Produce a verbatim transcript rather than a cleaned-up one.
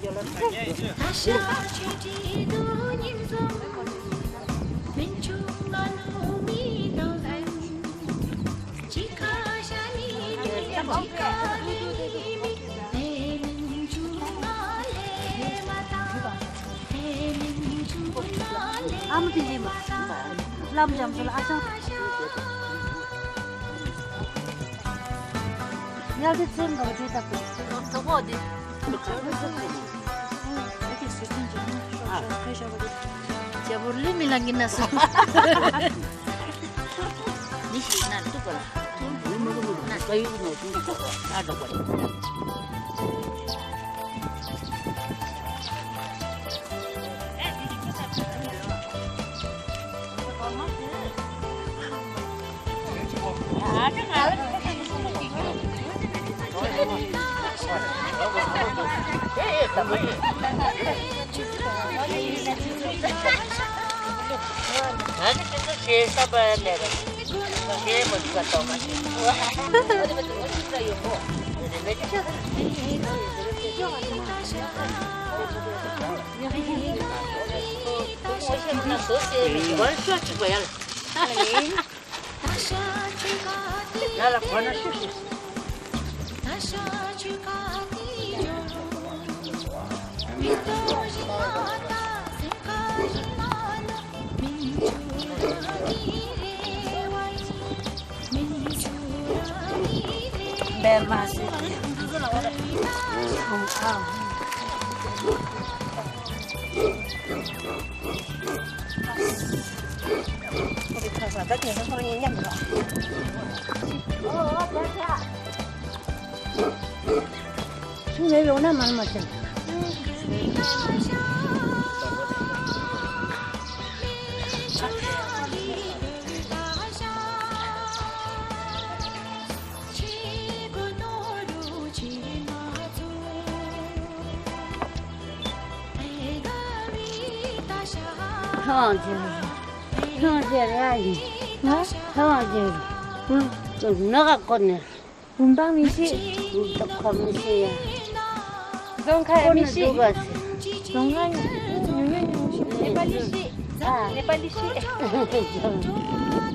ཨ་མ་དེ་ལས་མ། ལམ་འཇམ་སོ་ལ་ཨ་ཅང་། ཡག་དེ་ཚོན་འགའ་བྲིས་ད་པོ། དོག་པོ་དེ། ཇ་བོར་ལི་མི་ལ་གི་ན་སོ། མི་ཤི་ན་ཏུ་པ་ལ། ན་ཀ་ཡུག་ན་ཏུ་ཨ་ཏུ་པ་ལ། ཆུང་ནས་ཡོང་ན་མ་མ་ཆེ། ཐང་ཅེ་ཐང་ཅེ་ར་ཡིན། ཐང་ཅེ་ནག་ག་གོ་ནས། བུམ་ཐང་མི་ཤེས། བུམ་ཐང་ཁ་མི་ཤེས་ཡ། རྫོང་ཁ་ཡ་མི་ཤེས། རྫོང་ཁ་ཉུང་ཉུང་ཉུང་ཤེས། ནེ་པ་ལི་ཤེས། ནེ་པ་ལི་ཤེས།